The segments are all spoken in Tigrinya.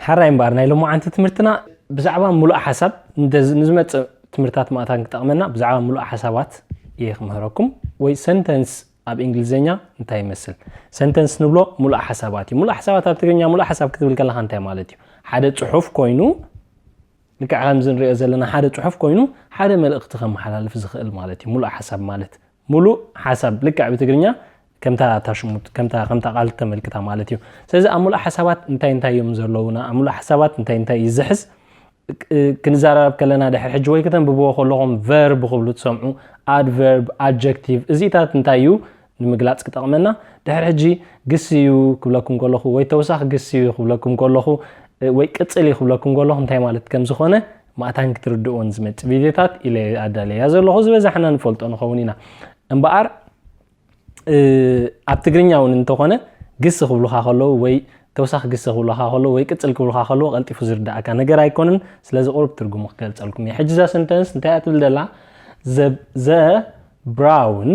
ሓራይ እምበኣር ናይ ሎማዓንቲ ትምህርትና ብዛዕባ ሙሉእ ሓሳብ ንዝመፅእ ትምህርታት ማእታን ክጠቕመና ብዛዕባ ሙሉእ ሓሳባት እየ ክምህረኩም። ወይ ሰንተንስ ኣብ እንግሊዝኛ እንታይ ይመስል? ሰንተንስ ንብሎ ሙሉእ ሓሳባት እዩ። ሙሉእ ሓሳባት ኣብ ትግርኛ ሙሉእ ሓሳብ ክትብል ከለኻ እንታይ ማለት እዩ? ሓደ ፅሑፍ ኮይኑ፣ ልክዕ ከምዚ ንሪኦ ዘለና ሓደ ፅሑፍ ኮይኑ ሓደ መልእኽቲ ከመሓላልፍ ዝኽእል ማለት እዩ። ሙሉእ ሓሳብ ማለት ሙሉእ ሓሳብ ልክዕ ብትግርኛ ከምታ ታሽሙት ከምታ ከምታ ቃል ተመልክታ ማለት እዩ። ስለዚ ኣብ ሙሉእ ሓሳባት እንታይ እንታይ እዮም ዘለውና፣ ኣብ ሙሉእ ሓሳባት እንታይ እንታይ ይዝሕዝ ክንዛረብ ከለና ድሕሪ ሕጂ ወይ ከተንብብዎ ከለኹም ቨርብ ክብሉ ትሰምዑ፣ ኣድቨርብ፣ ኣጀክቲቭ፣ እዚታት እንታይ እዩ ንምግላፅ ክጠቕመና። ድሕሪ ሕጂ ግስ እዩ ክብለኩም ከለኹ ወይ ተውሳኽ ግስ እዩ ክብለኩም ከለኹ ወይ ቅፅል እዩ ክብለኩም ከለኹ እንታይ ማለት ከም ዝኾነ ማእታን ክትርድእዎ ንዝመፅእ ቪድዮታት ኢለ ኣዳለያ ዘለኹ ዝበዛሕና ንፈልጦ ንኸውን ኢና። እምበኣር ኣብ ትግርኛ እውን እንተኾነ ግስ ክብሉኻ ከለዉ ወይ ተውሳኽ ግስ ክብሉኻ ከለዉ ወይ ቅፅል ክብሉኻ ከለዉ ቀልጢፉ ዝርዳእካ ነገር ኣይኮንን። ስለዚ ቁሩብ ትርጉሙ ክገልፀልኩም እየ። ሕጂ እዛ ሰንተንስ እንታይ እያ ትብል ዘላ? The brown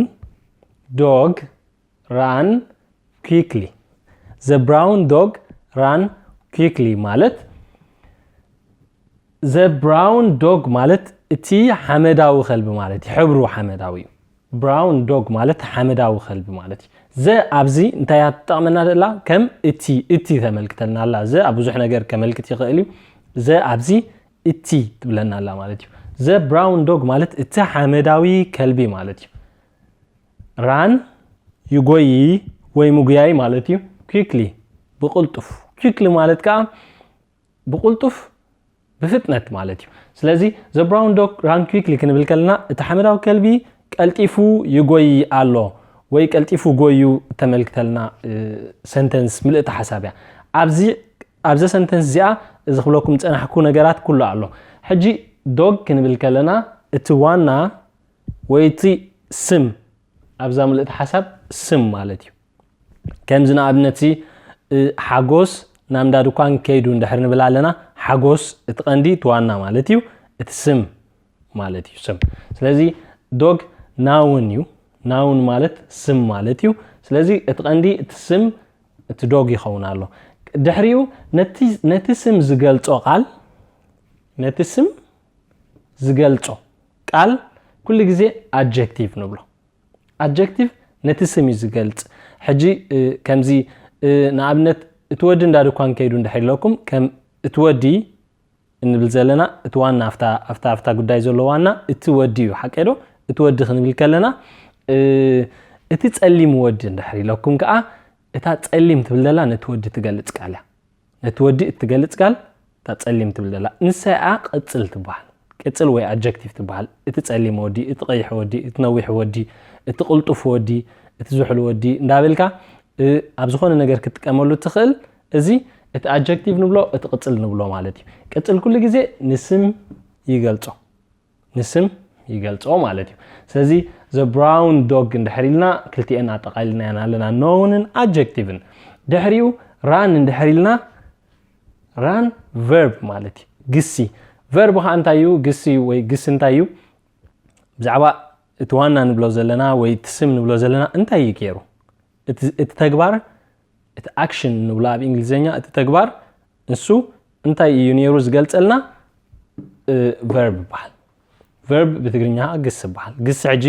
dog ran quickly። The brown dog ran quickly ማለት the brown dog ማለት እቲ ሓመዳዊ ከልቢ ማለት እዩ። ሕብሩ ሓመዳዊ እዩ። ብራውን ዶግ ማለት ሓመዳዊ ከልቢ ማለት እዩ። ዘ ኣብዚ እንታይ እያ ትጠቕመና ዘላ? ከም እቲ እቲ ተመልክተልና ኣላ። ዘ ኣብ ብዙሕ ነገር ከመልክት ይኽእል እዩ። ዘ ኣብዚ እቲ ትብለና ኣላ ማለት እዩ። The brown dog ማለት እቲ ሓመዳዊ ከልቢ ማለት እዩ። ራን ይጎይ ወይ ምጉያይ ማለት እዩ። quickly ብቕልጡፍ። quickly ማለት ከዓ ብቕልጡፍ ብፍጥነት ማለት እዩ። ስለዚ the brown dog ran quickly ክንብል ከለና እቲ ሓመዳዊ ከልቢ ቀልጢፉ ይጎይ ኣሎ ወይ ቀልጢፉ ጎዩ እተመልክተልና ሰንተንስ ምልእቲ ሓሳብ እያ። ኣብዚ ኣብዛ ሰንተንስ እዚኣ እዚ ክብለኩም ዝፀናሕኩ ነገራት ኩሉ ኣሎ። ሕጂ ዶግ ክንብል ከለና እቲ ዋና ወይ እቲ ስም ኣብዛ ምልእቲ ሓሳብ ስም ማለት እዩ። ከምዚ ንኣብነት ሲ ሓጎስ ናብ እንዳ ድኳን ከይዱ እንድሕር ንብል ኣለና፣ ሓጎስ እቲ ቀንዲ እቲ ዋና ማለት እዩ፣ እቲ ስም ማለት እዩ። ስም ስለዚ ዶግ ናውን እዩ። ናውን ማለት ስም ማለት እዩ። ስለዚ እቲ ቀንዲ እቲ ስም እቲ ዶግ ይኸውን ኣሎ። ድሕሪኡ ነቲ ነቲ ስም ዝገልጾ ቃል ነቲ ስም ዝገልጾ ቃል ኩሉ ግዜ ኣጀክቲቭ ንብሎ። ኣጀክቲቭ ነቲ ስም እዩ ዝገልጽ። ሕጂ ከምዚ ንኣብነት እቲ ወዲ እንዳ ድኳን ከይዱ እንድሕር ኢለኩም ከም እቲ ወዲ እንብል ዘለና እቲ ዋና ኣብታ ኣብታ ኣብታ ጉዳይ ዘሎ ዋና እቲ ወዲ እዩ። ሓቀ ዶ? እቲ ወዲ ክንብል ከለና እቲ ጸሊም ወዲ እንድሕር ኢለኩም ከኣ እታ ጸሊም ትብል ዘላ ነቲ ወዲ ትገልጽ ቃል እያ። ነቲ ወዲ እትገልጽ ቃል እታ ጸሊም ትብል ዘላ ንሳ እያ ቅጽል ትበሃል። ቅጽል ወይ ኣጀክቲቭ ትበሃል። እቲ ጸሊም ወዲ፣ እቲ ቀይሕ ወዲ፣ እቲ ነዊሕ ወዲ፣ እቲ ቅልጡፍ ወዲ፣ እቲ ዝሑል ወዲ እንዳበልካ ኣብ ዝኾነ ነገር ክትጥቀመሉ ትኽእል። እዚ እቲ ኣጀክቲቭ ንብሎ እቲ ቅጽል ንብሎ ማለት እዩ። ቅጽል ኩሉ ግዜ ንስም ይገልጾ። ንስም ይገልጾ ማለት እዩ። ስለዚ the brown dog እንድሕር ኢልና ክልቲኤን ኣጠቓሊልናየን ኣለና፣ ናውንን ኣጀክቲቭን። ድሕሪኡ ራን እንድሕር ኢልና ራን ቨርብ ማለት እዩ። ግሲ ቨርብ ከዓ እንታይ እዩ? ግሲ ወይ ግሲ እንታይ እዩ? ብዛዕባ እቲ ዋና ንብሎ ዘለና ወይ እቲ ስም ንብሎ ዘለና እንታይ እዩ ገይሩ? እቲ ተግባር እቲ ኣክሽን ንብሎ ኣብ እንግሊዝኛ እቲ ተግባር ንሱ እንታይ እዩ ነይሩ ዝገልጸልና? ቨርብ ይበሃል። ቨርብ ብትግርኛ ግስ ይበሃል። ግስ ሕጂ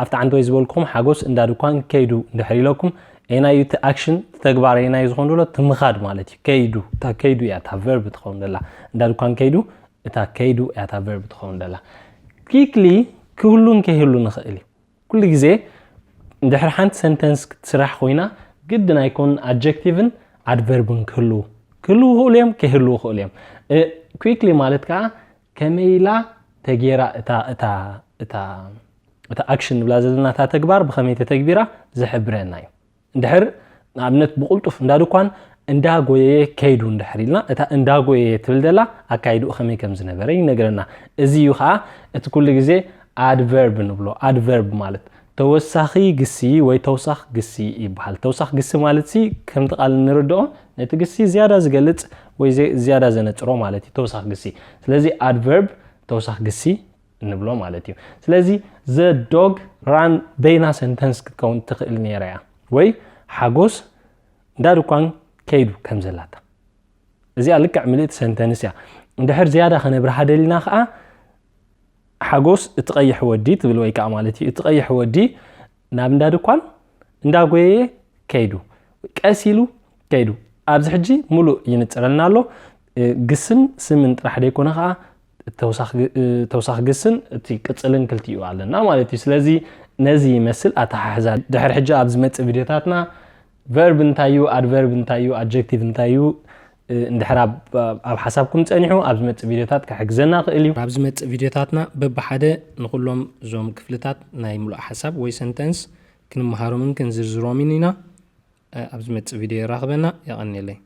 ኣብቲ ዓንተወይ ዝበልኩም ሓጎስ እንዳ ድኳን ከይዱ እንድሕር ኢለኩም ኤናዩ እቲ ኣክሽን ተግባር ኤናዩ ዝኾን ዘሎ ትምኻድ ማለት እዩ። ከይዱ እታ ከይዱ እያ እታ ቨርብ ትኸውን ዘላ። እንዳ ድኳን ከይዱ እታ ከይዱ እያ እታ ቨርብ ትኸውን ዘላ። ኪክሊ ክህሉን ከይህሉ ንኽእል እዩ። ኩሉ ግዜ እንድሕር ሓንቲ ሰንተንስ ክትስራሕ ኮይና ግድን ኣይኮን ኣጀክቲቭን ኣድቨርብን ክህልዉ ክህልዉ ይኽእሉ እዮም፣ ከይህልዉ ይኽእሉ እዮም። quickly ማለት ከዓ ከመይ ኢላ ተጌራ እታ እታ እታ እታ ኣክሽን ንብላ ዘለና እታ ተግባር ብኸመይ ተተግቢራ ዝሕብረና እዩ። እንድሕር ንኣብነት ብቕልጡፍ እንዳ ድኳን እንዳጎየየ ከይዱ እንድሕር ኢልና እታ እንዳጎየየ ትብል ዘላ ኣካይድኡ ከመይ ከም ዝነበረ ይነግረና። እዚ እዩ ከዓ እቲ ኩሉ ግዜ ኣድቨርብ ንብሎ። ኣድቨርብ ማለት ተወሳኺ ግሲ ወይ ተውሳኽ ግሲ ይበሃል። ተውሳኽ ግሲ ማለት ሲ ከምቲ ቃል እንርድኦ ነቲ ግሲ ዝያዳ ዝገልጽ ወይ ዝያዳ ዘነጽሮ ማለት እዩ ተውሳኽ ግሲ። ስለዚ ኣድቨርብ ተውሳኽ ግሲ ንብሎ ማለት እዩ። ስለዚ the dog ran በይና sentence ክትከውን ትኽእል ነይራ እያ፣ ወይ ሓጎስ እንዳ ድኳን ከይዱ ከም ዘላታ። እዚኣ ልክዕ ምልእቲ sentence እያ። እንድሕር ዝያዳ ከነብርሃ ደሊና ከዓ ሓጎስ እቲ ቀይሕ ወዲ ትብል ወይ ከዓ ማለት እዩ፣ እቲ ቀይሕ ወዲ ናብ እንዳ ድኳን እንዳጎየየ ከይዱ፣ ቀስ ኢሉ ከይዱ። ኣብዚ ሕጂ ሙሉእ ይንፅረልና ኣሎ። ግስን ስምን ጥራሕ ዘይኮነ ከዓ ተውሳኽ ግስን እቲ ቅፅልን ክልቲኡ ኣለና ማለት እዩ። ስለዚ ነዚ ይመስል ኣተሓሕዛ። ድሕር ሕጂ ኣብ ዝመፅእ ቪድዮታትና verb እንታይ እዩ፣ adverb እንታይ እዩ፣ adjective እንታይ እዩ፣ እንድሕር ኣብ ሓሳብኩም ፀኒሑ ኣብ ዝመፅእ ቪድዮታት ክሕግዘና ክእል እዩ። ኣብ ዝመፅእ ቪድዮታትና በብሓደ ንኩሎም እዞም ክፍልታት ናይ ሙሉእ ሓሳብ ወይ sentence ክንመሃሮምን ክንዝርዝሮምን ኢና። ኣብ ዝመፅእ ቪድዮ የራኽበና። የቐንየለይ።